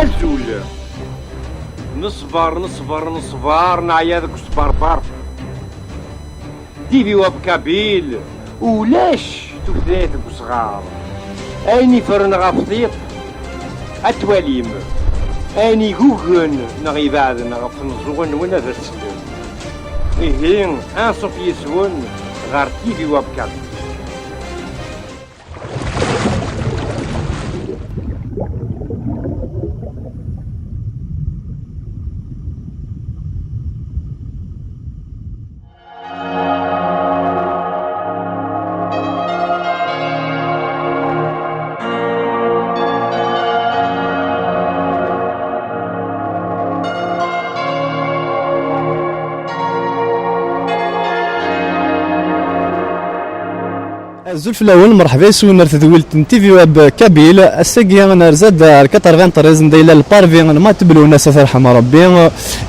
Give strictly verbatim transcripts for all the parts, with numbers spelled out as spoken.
Azul. Neṣber, neṣber, neṣber, neɛya deg usberber. T V Web Kabyle, ulac tutlayt deg usɣar. Ayen iffren ɣef tiṭ, ad twalim. Ayen igugen neɣ ibeɛden ɣef tmeẓẓuɣin-nwen, ad as-tellem. Ihi, anṣuf yis-wen ɣer T V Web Kabyle. Azul fell-awen, mṛeḥba yes-wen ar tedwilt n T V Web Kabyle. Ass-agi nerza-d ar quatre-vingt-treize, anda yella lparvi n Maɛtub Lwennas, ad t-yerḥem Ṛebbi.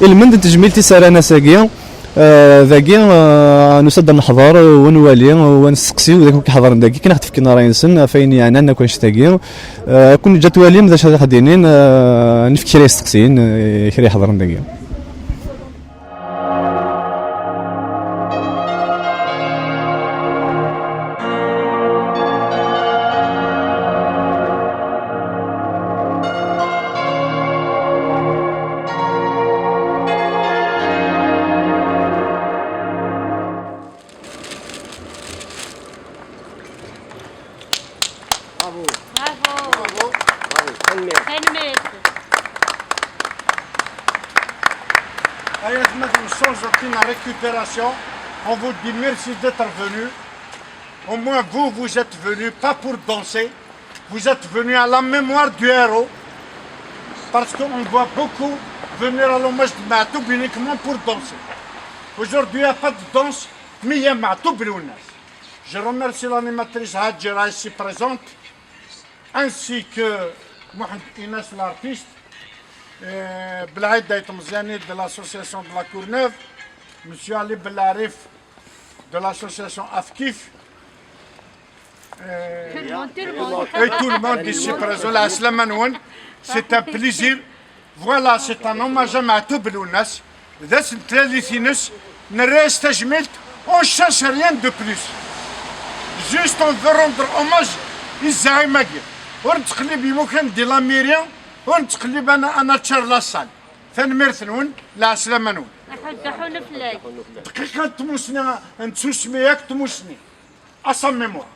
Ilmend n tejmilt i s-rran ass-agi. Eh, dagi, eh, nusa-d ad neḥḍer, u ad nwali, u ad nesteqsi, u d acu i ḥeḍren dagi, kan ad ɣ-d-fken ṛṛay-nsen ɣef wayen yeɛnan akk annect-agi. Eh, ad ken-neǧǧ ad twalim d acu ara ɣ-d-inin, eh, nefk kra isteqsiyen, eh, kra iḥeḍren dagi. Bravo. Bravo. Bravo. Tanemmirt. Tanemmirt. Ay atmaten, Sorgentine Récupération, on vous dit merci d'être venus. Au moins vous, vous êtes venus pas pour danser, vous êtes venus à la mémoire du héros. Parce qu'on voit beaucoup venir à l'hommage de Maatoub uniquement pour danser. Aujourd'hui, il n'y a pas de danse, mais il y a Maatoub Lwennas. Je remercie l'animatrice Hadjira ici présente, ainsi que Mohamed Inas, l'artiste, euh, Belhaïd Ait Mziani de l'association de la Courneuve, Monsieur Ali Belarif de l'association Afkif, euh, tout le monde, tout le monde. Et tout le monde ici présent. Lɛeslama-nwen, c'est un plaisir. Voilà, c'est un hommage à Maɛtub Lwennas. D ass n tlalit-ines, nerra-as tajmilt, on cherche rien de plus. Juste, on veut rendre hommage i zzaɛima-agi. Ur nettqellib imukan di la mairie, ur nettqellib ana, ana tččar la salle. Tanemmirt-nwen, lɛeslama-nwen. Aḥuddu ḥunu fell-ak. Dqiqa n tmusni, n tsusmi, yak tmusni. À sa mémoire.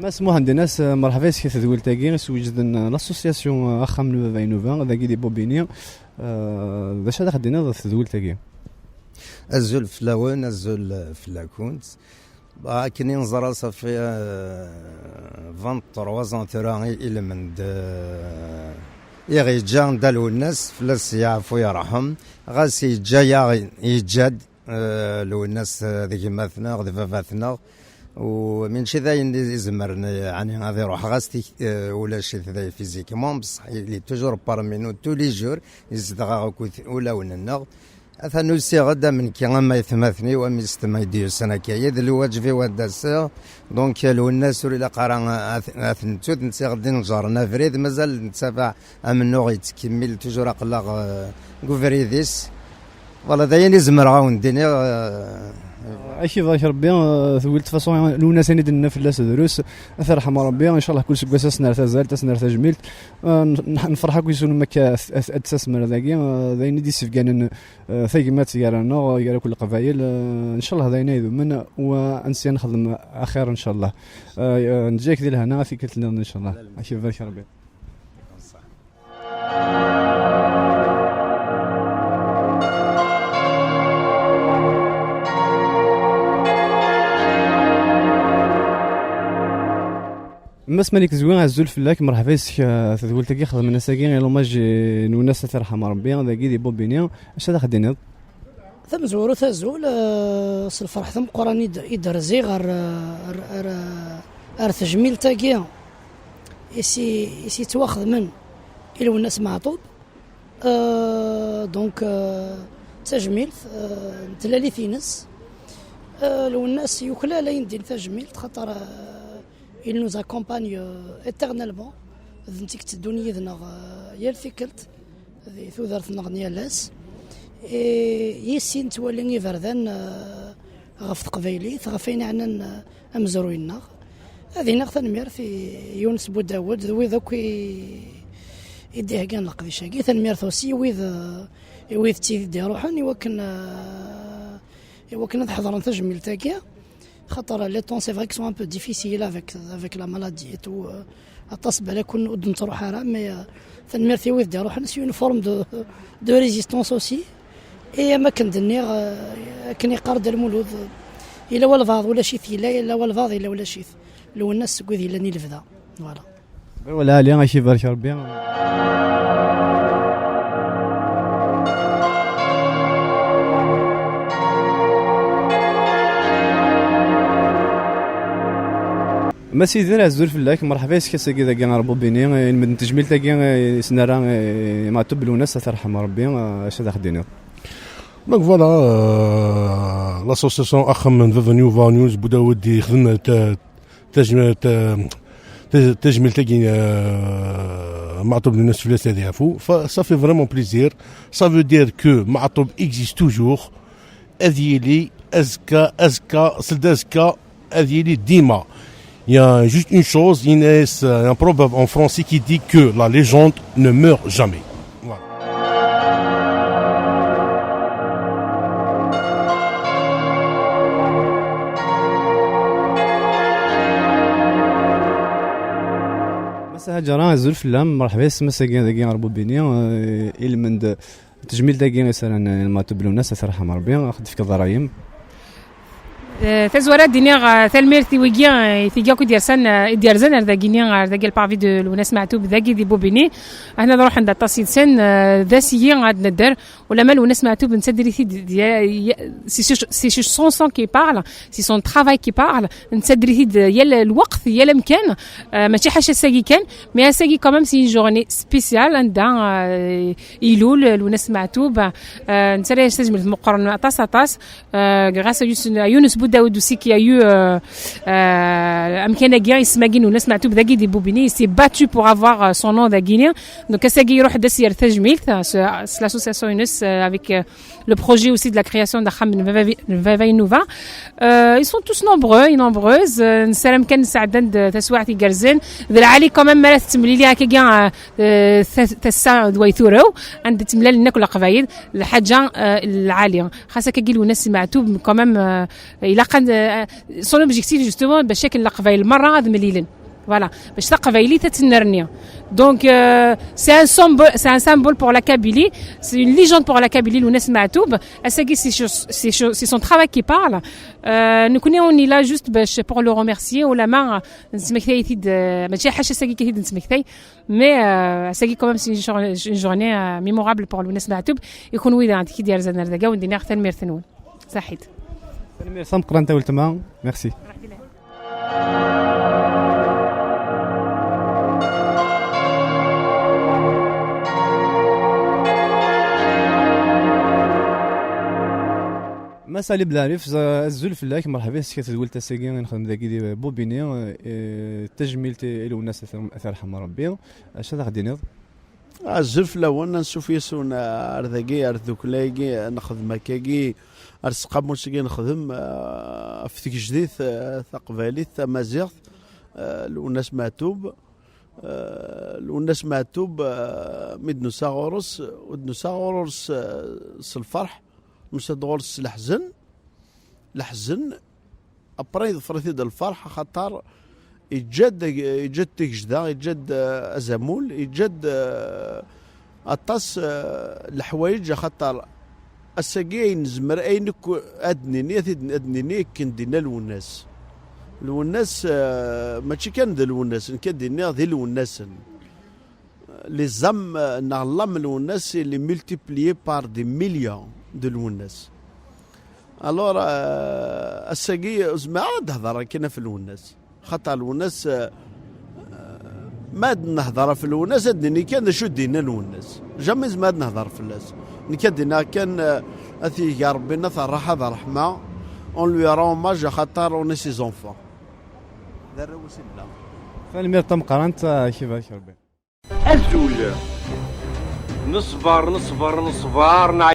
Mass Muḥend Inas, mṛeḥba yes-k i tedwilt-agi iswejden l'association Axxam n Baba Inuba, dagi di Bobigny. Eh, d acu ara ɣ-d-tiniḍ ɣef tedwilt-agi? Azul fell-awen, azul fell-akent. Bah, akken i neẓra, ça fait, euh, vingt-trois ans tura i, i lmend, euh, i ɣ-yeǧǧa Dda Lwennas, fell-as yeɛfu yerḥem. Ɣas yeǧǧa-yaɣ, yeǧǧa-d, euh, Lwennas, euh, d gma-tneɣ, d baba-tneɣ. U mačči d ayen i izemren, yeɛni, ad iruḥ ɣas tik-, euh, ulac-it da physiquement, bṣeḥ il est toujours parmi nous tous les jours, izdeɣ akked ulawen-nneɣ. Atan usiɣ-d am nekki, am aytmaten-iw, am yessetma i d-yusan akka-yi, d lwaǧeb-iw ad d-aseɣ. Donc, Lwennas ur ilaq ara ad, ad t-nettu, nsiɣ-d inǧaren abrid, mazal nettabaɛ amennuɣ yettkemmil, toujours aql-aɣ, euh, deg ubrid-is. Voilà, d ayen i zemreɣ ad wen-d-iniɣ, euh. Ak ibarek Rebbi, euh, tewwil de façon, Lwennas ayen i d-nenna fell-as drus, ad t-yerḥem Rebbi, incallah kul seg wass ad s-nerr tazalt, ad s-nerr tajmilt. Euh, n-, n-, nferḥ akk yes-wen am akka ad, ad, ad d-tasem ar dagi, euh, d ayen i d-issebganen eh, tagmat gar-aneɣ, gar akk leqbayel, eh, ncallah d ayen ay idumen, u ad nesya nexdem axir, ncallah. Eh, eh, neǧǧa-yak di lehna, a tikkelt nniḍen, ncallah. Ad k-ibarek Rebbi. Mass Malik Zwi, azul fell-ak, mṛeḥba yes-k, eh, tedwilt-agi xedmen ass-agi i l'hommage i Lwennas, ad t-yerḥem Rebbi, dagi di Bobigny. Acu ara ɣ-d-tiniḍ? Tamezwarut, azul, eh, s lferḥ d ameqqran i d-, i d-rziɣ ar, ar, ar, ar tejmilt-agi i s-, i s-yettwaxedmen i Lwennas Meɛṭub. Euh, donc, euh, d tajmilt, euh, n tlalit-ines. Euh, Lwennas yuklal ayen din tajmilt, xaṭer, euh, il nous accompagne, euh, éternellement. D netta i yetteddun yid-neɣ, euh, yal tikkelt di tudert-nneɣ n yal ass. I yis-i nettwali iberdan, euh, ɣef teqbaylit, ɣef ayen ɛnan, euh, amezruy-nneɣ. Ad iniɣ tanemmirt i Yunes Budawed d wid akk i, i d-iheggan leqdic-agi. Tanemmirt aussi i wid, euh, i wid d tid i d-iruḥen i wakken, euh, i wakken ad ḥeḍren tajmilt-agi. Xaṭer les temps, c'est vrai, qui sont un peu difficiles avec, avec la maladie et tout, euh, aṭas balakun ur d-nettruḥ ara, mais, euh, tanemmirt i wid d-iruḥen, c'est une forme de, de résistance aussi. Et am akken d-nniɣ, euh, akken yeqqar Dda Lmulud, euh, yella walbaɛḍ ulac-it, yella, yella walbaɛḍ yella ulac-it. Lwennas seg wid yellan i lebda. Voilà. Wala Ali, ak ibarek Rebbi. Mass Yidir, azul fell-ak, merḥba yes-k ass-agi dagi ɣer Bubini, ilmend n tejmilt-agi i s-nerra i Meɛtub Lwennas, ad t-yerḥem Rebbi, acu ad aɣ-d-tiniḍ? Donc voilà, euh, l'association Axxam n Baba n Yuba, Yunes Budawed, yexdem ta-, tajm-, ta-, ta-, tajmilt-agi, euh, Meɛtub Lwennas fell-as ad yeɛfu. Fa-, ça fait vraiment plaisir. Ça veut dire que Meɛtub existe toujours. Ad yili azekka, azekka, seld azekka, ad yili dima. Il y a juste une chose, il y a un proverbe en français qui dit que la légende ne meurt jamais. Voilà. Massa Hajara, azul fell-am, merḥba yes-m ass-agi dagi ɣer Bubini, eh, ilmend tejmilt-agi i s-rran Meɛtub Lwennas, ad t-yerḥem Rebbi, ad aɣ-d-tefkeḍ ṛṛay-im. Eh, tazwara ad d-iniɣ, eh, tanemmirt i wigi, eh, i tigi akk i d-yersan, eh, i d-yerzan ar dagi-ni, ar dagi le parvis de Lwennas Meɛtub, dagi di Bubini. Aḥna ad ruḥen d aṭas yid-sen, eh, d asigi ad nedder, ulama Lwennas Meɛtub nettadri-t-id, c'est sur, c'est sur son sang qui parle, c'est son travail qui parle, nettadri-t-id yal lweqt, yal amkan, eh, mačči ḥaca ass-agi kan, mais ass-agi quand même c'est une journée spéciale, anda, eh, ilul Lwennas Meɛtub, eh, nettarra-yas tajmilt meqqren aṭas, aṭas. Euh, grâce à Yus-, à Younès Bouddaoud aussi qui a eu, euh, euh, amkan-agi, isem-agi n Lwennas Meɛtub dagi di Bobigny, il s'est battu pour avoir, euh, son nom dagini. Donc, ass-agi iruḥ-d ad s-yerr tajmilt, euh, c'est, c'est l'association Younès, euh, avec, euh, le projet aussi de la création d axxam n Baba, n Baba Inuba. Euh, ils sont tous nombreux et nombreuses. Euh, nessaram kan sɛeddan-d taswiɛt igerrzen. D lɛali quand même mi ara tettemlili akkagi, euh, euh, ta-, tassa d way turew, anda ttemlalen akk Leqbayel, lḥaǧa, euh, lɛali. Xas akkagi Lwennas Meɛtub, quand même, euh, ilaq ad, euh, son objectif, justement, bac akken Leqbayel merra ad mlilen. Voilà, bac taqbaylit ad tennerni. Donc, euh, c'est un symbole, c'est un symbole pour la Kabylie, c'est une légende pour la Kabylie, Lwennas Meɛtub. Ass-agi, c'est sur, c'est sur, c'est son travail qui parle. Euh, nekkni, on est là juste bac pour le remercier, ulama, euh, nesmektay-it-id, euh, mačči ḥaca ass-agi kan i d-nesmektay, mais, euh, ass-agi, quand même, c'est une jour-, une journée, euh, mémorable pour Lwennas Meɛtub. I kunwi daɣen, d tid yerzan ar dagi, ad wen-d-iniɣ tanemmirt-nwen. Saḥit. Tanemmirt tameqqrant a weltma. Merci. Mass Ali Belɛarif, z-, azul fell-ak, merḥba yes-k a tedwilt ass-agi i nexdem dagi di Bobigny, eh, tajmilt i Lwennas, ad t-, ad t-yerḥem Rebbi. Acu ad aɣ-d-tiniḍ? Azul fell-awen, ansuf yes-wen ar dagi, ar tdukla-agi, nexdem akkagi, ar tseqqamut-agi nexdem, eh, ɣef tgejdit, eh, taqbaylit, tamaziɣt, eh, Lwennas Meɛtub, eh, Lwennas Meɛtub, eh, mi d-nusa ɣur-s, ur d-nusa ɣur-s, eh, s lferḥ, nusa-d ɣur-s s leḥzen, leḥzen, après yeḍfer-it-id lferḥ, axaṭer iǧǧa-d, iǧǧa-d tigejda, iǧǧa-d, eh, azamul, iǧǧa-d, eh, aṭas, eh, leḥwayeǧ, axaṭer ass-agi ayen nezmer, ayen akk ad d-nini, ad t-id-, ad d-nini akken d-inna Lwennas. Lwennas, eh, mačči kan d Lwennas, nekk ad d-iniɣ di Lwennasen. Les âmes, euh, neɣ l'âme n Lwennas, il est multiplié par des millions de Lwennas. Alors, euh, ass-agi, ur zmireɣ ad d-hedreɣ akken ɣef Lwennas. Xaṭer Lwennas, euh, euh, ma ad nehder ɣef Lwennas, ad d-nini kan d acu d-yenna Lwennas. Jamais zmireɣ ad nehder fell-as. Nekk ad d-iniɣ kan, euh, ad t-yeg Rebbi nna terraḥa d ṛṛeḥma. On lui rend hommage axaṭer on est ses enfants. D arraw-is i nella. Tanemmirt tameqqrant, ah, ad k-ibarek Rebbi. Azul. Neṣber, neṣber, neṣber.